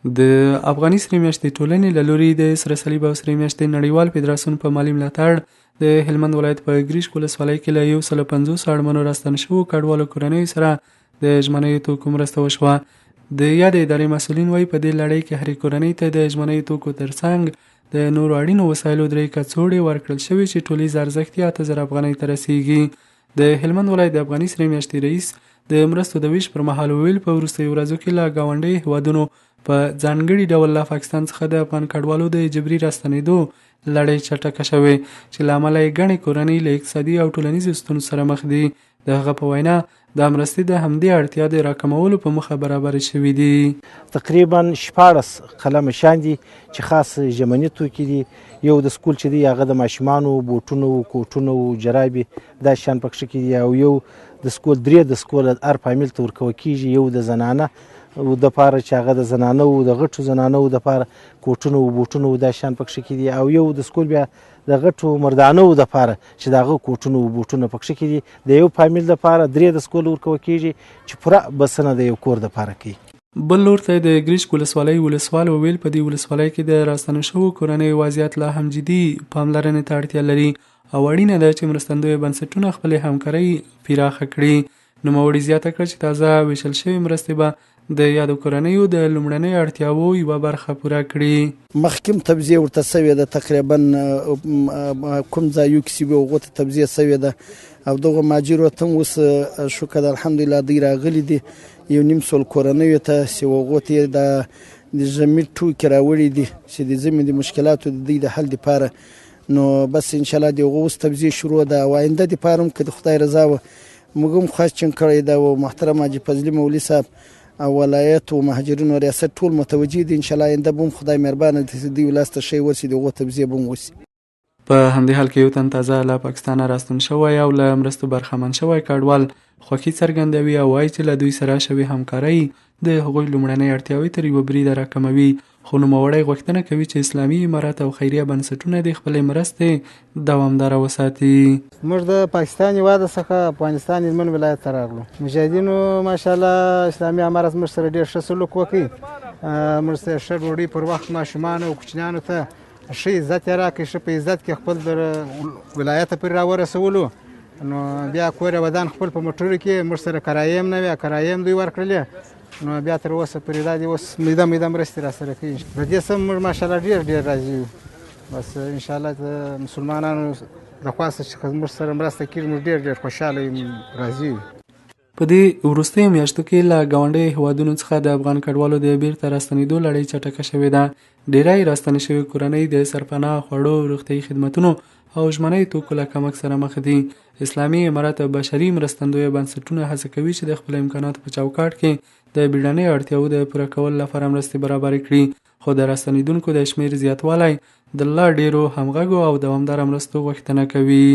د افغاني سرې میاشتې ټولنې له لوري د سره صلیب او سرې میاشتې نړیوال فدراسیون په مالي ملاتړ د هلمند ولایت په ګریشک ولسوالۍ کې له 150 اړمنو راستنو شوو کډوالو کورنیو سره د ژمنیو توکو مرسته وشوه. د یادې ادارې مسؤلین وایي، په دې لړۍ کې هرې کورنۍ ته د ژمنیو توکو ترڅنګ د نورو اړینو وسایلو درې کڅوړې ورکړل شوې چې ټولیز ارزښت یې 8000 افغانۍ ته رسیږي. د هلمند ولایت د افغاني سرې میاشتې رئیس د مرستو د ویش پر مهال وویل، په وروستیو ورځو کې له ګاونډیو هېوادونو په ځانګړي ډول له پاکستان څخه د افغان کډوالو د جبري راستنېدو لړۍ چټکه شوې چې له امله یې ګڼې کورنۍ له اقتصادي او ټولنیزو ستونزو سره مخ دي. د هغه په وینا، دا مرستې د همدې اړتیا د راکمولو په موخه برابرې شوې دي. تقریبا 16 قلمه شیان دي چې خاص ژمني توکي دي. یو د سکول چې دی هغه د ماشومانو بوټونو، کوټونو، جرابې دا شیان پکښې کې دي، او یو د سکول درې د سکول هر فامیل ته ورکول کېږي. یو د زنانه دپاره چې هغه د زنانو د غټو زنانو دپاره کوټونو او بوټونو دا شیان پکښې کې دي، او یو د سکول بیا د غټو مردانو دپاره چې د هغه کوټونو او بوټونو پکښې کې دي. د یو فامیل دپاره درې د سکول ورکول کېږي چې پوره بسنه د یو کور دپاره کوي. بل لور ته د ګریشک ولسوالۍ ولسوال وویل، په دې ولسوالۍ کې د راستنو شوو کورنیو وضعیت لا هم جدي پاملرنې ته اړتیا لري او اړینه ده چې مرستندویه بنسټونه خپلې همکارۍ پراخه کړي. نوموړي زیاته کړه چې تازه ویشل شوې مرستې به د یادو کورنیو د لومړنیو اړتیاوو یوه برخه پوره کړي. مخکې هم تبذیه ورته شوې ده، تقریبا کوم ځایو کې چې وي هغو ته تبذیه شوې ده، او دغو مهاجرو ته هم اوس شکر ده الحمدلله دوی راغلي دي. 150 کورنیو ته چې هغو ته یې د ژمي ټوکې راوړي دي چې د ژمي د مشکلاتو د دوی د حل دپاره. نو بس انشاءالله د هغو اوس تبذیه شروع ده، او آینده دپاره هم که د خدای رضا وه موږ هم خواست چنګ کړی ده، او محترم حاجي فضلي مولوي صاحب او ولایت او مهاجرینو ریاست ټول متوجه دي. انشاءالله آینده به هم خدای مهربانه دی چې دوی لاس ته شی ورسي، د هغو تبذیه به هم وشي. په همدې حال کې یو تن تازه له پاکستانه راستون شوی او له مرستو برخمن شوی کډوال خوښي څرګندوي او وایي چې له دوی سره شوې همکارۍ د هغوی لومړنۍ اړتیاوې تر یوه بریده راکموي، خو نوموړی غوښتنه کوي چې اسلامي امارت او خیریه بنسټونه دې خپلې مرستې دوامداره وساتي. موږ د پاکستان هېواد څخه افغانستان هلمند ولایت ته راغلو. مجاهدینو ماشاءالله اسلامي امارت موږ سره ډېر ښه سلوک وکړي، موږ سره ښه ډوډۍ پر وخت ماشومانو او کوچنیانو ته ښه عزت یې راکړ، ښه په عزت کې خپل در ولایت ته پورې راورسولو. نو بیا کور ودان خپل په موټرو کې موږ سره کرایې هم نه وې، کرایې هم دوی ورکړلې. نو بیا تر اوسه پورې دا دي اوس میده میده مرستې را سره کوي. د دې سم موږ ماشاءالله ډېر ډېر راضي یو. بس انشاءالله د مسلمانانو له خوا څخه چې موږ سره مرسته کېږي موږ ډېر ډېر خوشحاله یو، راضي یو. په دې وروستیو میاشتو کې له ګاونډیو هېوادونو څخه د افغان کډوالو د بیرته راستنېدو لړۍ چټکه شوې ده. ډېری راستنې شوې کورنۍ د سرپناه، خوړو، روغتیايي خدمتونو او ژمنیو توکو له کمښت سره مخ دي. اسلامي امارت او بشري مرستندویه بنسټونه هڅه کوي چې د خپلو امکاناتو په چوکاټ کې د بیړنیو اړتیاوو د پوره کولو لپاره مرستې برابرې کړي، خو د راستنېدونکو د شمېر زیاتوالی د لا ډېرو همغږو او دوامداره مرستو غوښتنه کوي.